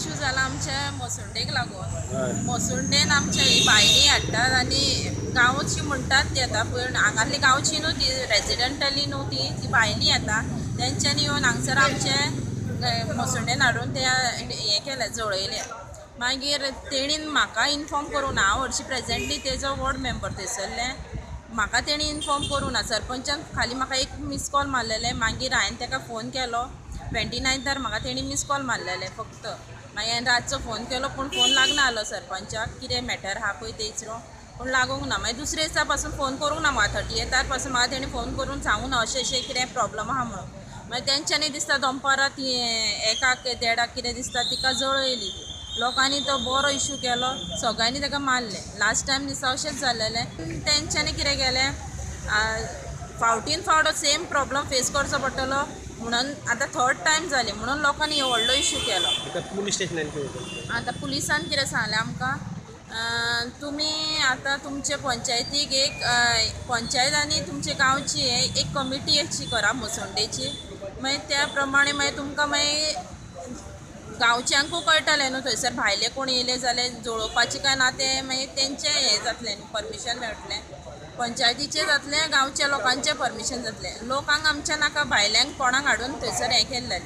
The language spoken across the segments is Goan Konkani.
इशू जाला आमच्या मसुंडेक लागून. मसुंडेन आमच्या भायली हाडटात आनी गांवची म्हणटात ती आतां, पूण हांगासली गांवची न्हू ती, रेजिडंटली न्हू ती, ती भायली येता. तेंच्यांनी येवन हांगसर आमचे मसुंडेन हाडून ते हें केलें, जळयलें. मागीर तेणीन म्हाका इनफॉर्म करूं ना, हांव हरशीं प्रेजेंटली तेजो वॉर्ड मेंबर थंयसरलें, म्हाका तेणी इनफॉर्म करूं ना. सरपंचान खाली म्हाका एक मिस कॉल मारलेलें, मागीर हांवें ताका फोन केलो 29 म्हाका तेणी मिस कॉल मारलेलें फक्त. मागीर हांवें रातचो फोन केलो पूण फोन लागना आसलो सरपंचाक, कितें मॅटर आहा पळय तें विचारूंक, पूण लागूंक ना. मागीर दुसरे दिसा पासून फोन करूंक ना म्हाका, 30 पासून म्हाका तेणी फोन करून सांगूं ना अशें अशें कितें प्रॉब्लम आहा म्हणून. मागीर तेंच्यांनी दिसता दनपारां ती 1 1:30 कितें दिसता तिका जळयली. लोकांनी तो बरो इशू केलो, सगळ्यांनी ताका मारलें. लास्ट टायम दिसा अशेंच जालेलें. तेंच्यांनी कितें केलें, फावटीन फावट सेम प्रॉब्लम फेस करचो पडटलो म्हणून आतां थर्ड टायम जाली म्हणून लोकांनी हो व्हडलो इशू केलो. पुलीस स्टेशनान आतां पुलिसान कितें सांगलें आमकां, तुमी आतां तुमचे पंचायतीक एक पंचायत आनी तुमचे गांवची एक कमिटी अशी करा मसुंडेची, मागीर त्या प्रमाणे मागीर तुमकां मागीर गांवच्यांकूय कळटलें न्हू थंयसर भायले कोण येयले जाल्यार जळोवपाचें काय ना तें मागीर तेंचें हें जातलें न्हू, परमिशन मेळटलें, पंचायतीचें जातलें, गांवच्या लोकांचें परमिशन जातलें. लोकांक आमच्या नाका भायल्यांक कोणाक हाडून थंयसर हें केल्लें.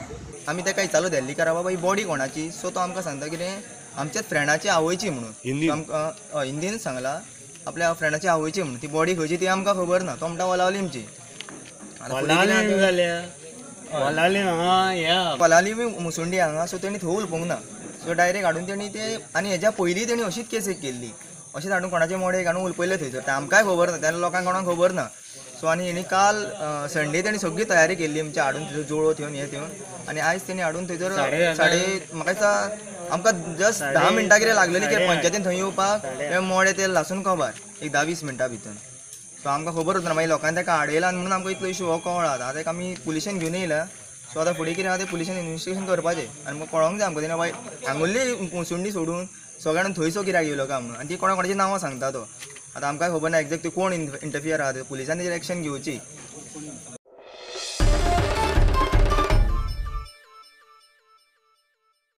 आमी ताका विचारलो दिल्लीकार बाबा ही बॉडी कोणाची, सो तो आमकां सांगता कितें आमच्याच फ्रेंडाची आवयची म्हणून. आमकां हिंदीन सांगला आपल्या फ्रेंडाची आवयची म्हणून, ती बॉडी खंयची ती आमकां खबर ना. तो म्हणटा वलावलीमची, वलावली मुसुंडी हांगा, सो तेणी थंय उलपोवंक ना, सो डायरेक्ट हाडून तेणी ते. आनी हेज्या पयलीं तेणी अशीच केस एक केल्ली, अशेंच हाडून कोणाचे मोडे हाडून उलपयलें थंयसर, तें आमकांय खबर ना, तेन्ना लोकांक कोणाक खबर ना. सो आनी हेणी काल संडे तेणी सगळी तयारी केल्ली आमची, हाडून थंयसर जोळो थेवन हें थेवन, आनी आयज तेणी हाडून थंयसर साडे म्हाका दिसता आमकां जस्ट 10 मिनटां कितें लागलेली कित्याक पंचायतीन थंय येवपाक ते मोडे ते लासून कबार एक 10-20 मिनटां भितर. सो आमकां खबरूच ना, मागीर लोकांनी ताका आडयला म्हणून आमकां इतलो इशू हो कळ्ळा. आतां ताका आमी पुलिशेन घेवन येयला, सो आतां फुडें कितें आहा तें पुलिशेन इन्वेस्टिगेशन करपाचें आनी म्हाका कळोंक जाय आमकां तेणें बाबा हांगुल्ली मुसुंडी सोडून सगळ्यांनी थंयसो कित्याक येयलो काय म्हणून, आनी ती कोणा कोणाची नांवां सांगता तो. आतां आमकां खबर ना एग्जॅक्ट कोण इंटरफियर आहा, पुलिसांनी तेजेर एक्शन घेवची.